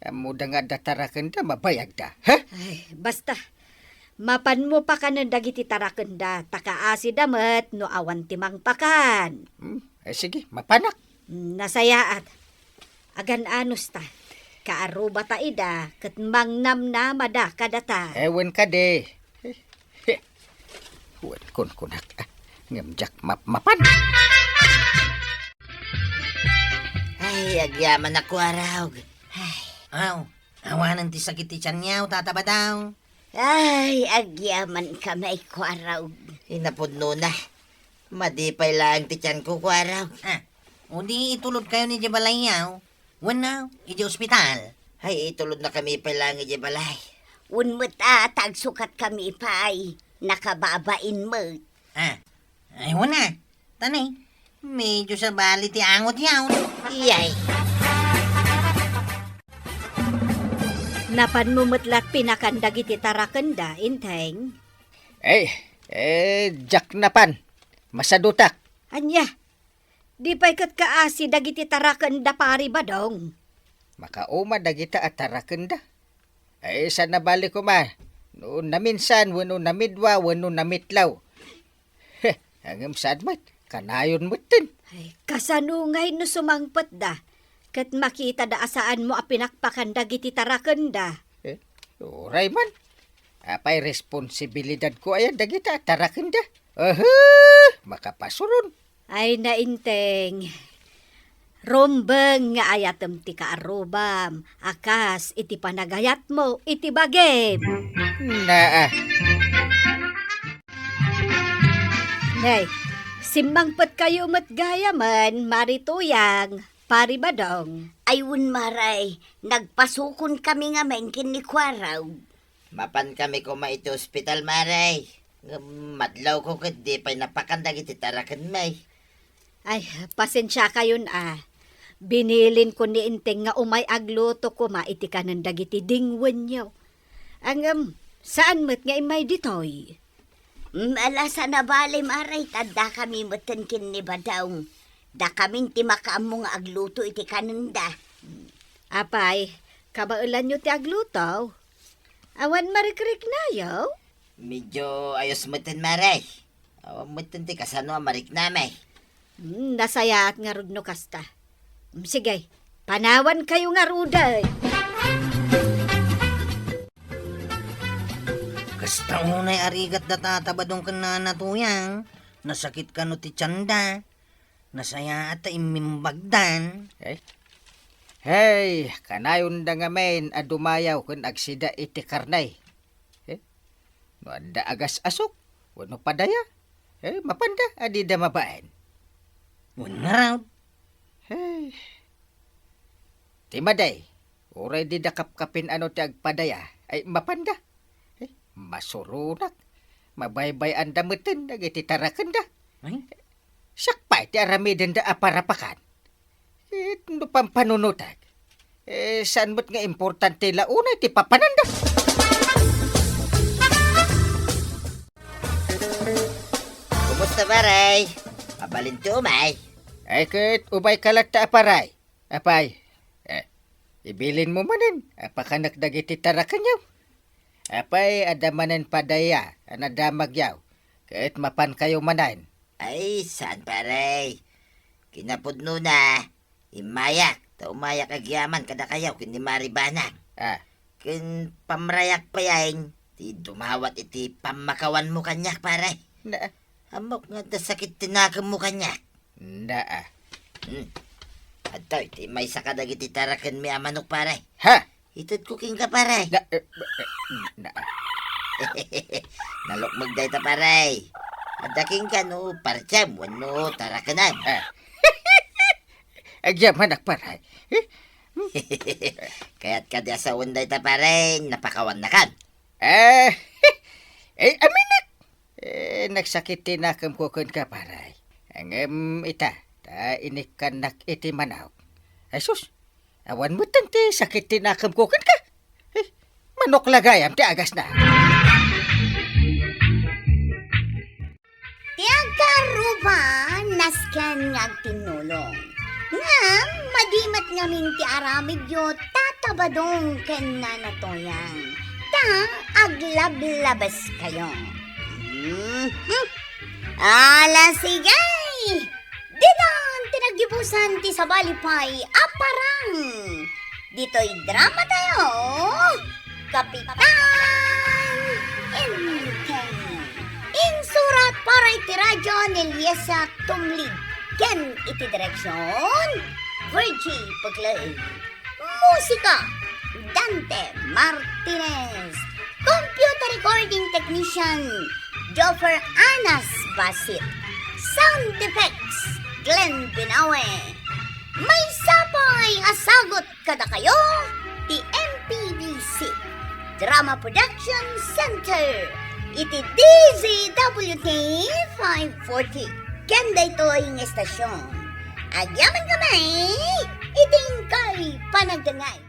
Ammoda nga adda tarakenda, mabayagda. Ha? Ay, basta. Mapanmo pakanen dagiti tarakenda, ta kaasida met no awan ti mangpakan. Hmm, ay, sige, mapanak. Hmm, nasayaat. Agan-anos ta. Kaarrubata ida, ket mangnamnamada kadata. Ewen kadi. He, he. Wen kunkunak, ah, ngem diak map-, mapan. Ay, agyamanak, Kuarog. Ay. Aw, awanen ti sakit ti tianyo, Tata Badong. Ay, agyamankami, Kuarog. Inapudno na. Madi pay laeng ti tianko, Kuarog. Ah, o di itulodkayon idiay balayyo. Wenno, idiay ospital. Ay, itulodnakami pay laeng idiay balay. Wen met a, ta agsukatkami pay. Nakababain met. Ah, ay, wen a. Tanay, medyo sabali ti angotyo. Iyay. Napanmo met la pinakan dagiti tarakenda, Inteng? Eh, eh, diak napan. Masadutak. Ania? Di pay ket kaasi dagiti tarakenda, Pari Badong? Makauma dagita a tarakenda. Ay, saan nabali koma, no naminsan, wenno namidwa, wenno namitlaw. Heh, ngem saan met, kanayon metten. Ay, kasano ngay no sumangpetda, ket makitada a saanmo a pinakpakan dagiti tarakenda? Eh, uray man. Apay responsibilidadko aya dagita a tarakenda? Aha, makapasuron. Ay, nainteng. Rumbeng nga ayatem ti kaarrubam, a kas iti panagayatmo iti bagim. Naa. Nay, simmangpetkayo met gayamen, Mari Tuyang, Pari Badong. Ay, wen, Mare, nagpasukonkami ngamin ken ni Kuarog. Mapankami koma iti ospital, Mare. Ngem madlawko ket di pay napakan dagiti tarakenmi. Ay, pasensiakayon a. Binilinko ni Inteng nga umay agluto koma iti kanen dagiti dingwenyo. Ngem, saan met nga immay ditoy? Mm, ala, saan nabali, Mare, ta addakami metten ken ni Badong. Dakamin ti makaammo nga agluto iti kanenda. Apay, kabaelanyo ti agluto? Awan marikriknayo? Medyo ayos metten, Mare. Awan metten ti kasano a mariknami. Hmm, nasayaat ngarud no kasta. Hmm, sige, panawankayo ngaruden. Kasta unay a rigat da Tata Badong ken Nana Tuyang, nasakit kano ti tianda. Nasayaat ta immimbagdan. Eh? Hey, kanayonda ngamin a dumayaw ken agsida iti karne. Eh? No adda agas-asok, wenno padaya, eh, mapanda a dida mabaen. Wen ngarud. Hey. Ti madi, Uray dida kapkapin-ano ti agpadaya, ay mapanda. Eh, masuronak. Mabaybay-anda metten dagiti tarakenda. Ay? Siak pay ti aramidenda a parapakan. Eh, no pampanunotek, eh, saan met nga importante la unay ti papananda. Kumusta, pare? Mabalin ti umay? Ay, ket umayka latta, pare. Apay, eh, ibilinmo manen a pakanek dagiti tarakenyo. Apay, adda manen padaya a nadamagyo, ket mapankayo manen. Ay, saan, pare. Kinapudnona, immayak, ta umayak agyaman kadakayo ken ni Mari Banang. Ah. Ken pamrayak pay ti dumawat iti pammakawanmo kaniak, pare. Na. Ammok nga adda sakit ti nakemmo kaniak. Na, ah. Hmm. Adtoy ti maysa kadagiti tarakenmi a manok, pare. Ha? Itedko kenka, pare. Na, eh, eh, na, ah. Nalukmeg dayta, pare. Adda kenka no partsem wenno tarakenem. Ah. Agyamanak, pare. Eh? Kayat kadi a sawen dayta, pare, napakawannakan. Eh, eh, aminak. Eh, nagsakit ti nakemko kenka, pare. Ngem ita, ta inikkannak iti manok. Ay sus, awan metten ti sakit ti nakemko kenka. Eh, manok la gayam ti agasna. Ti agkarruba, nasken nga agtinnulong. Ngem madi met ngamin ti aramidyo, Tata Badong ken Nana Toyang, ta aglablabes kayo. Mhm. Ala, sige! Ditan ti naggibusan ti sabali pay a parang. Ditoy drama tayo, Kapitan Enteng. Insurat para iti radyo ni Liesa Tumlid ken iti direksyon, Virgie Puglay. Musika, Dante Martinez. Computer recording technician, Joffer Anas Basit. Sound effects, Glenn Binawe. Maysa pay a sagut kadakayo ti M P B C Drama Production Center iti D Z W T five forty. Ken daytoy nga estasyon, agyamankami iti inkay panagdengngeg.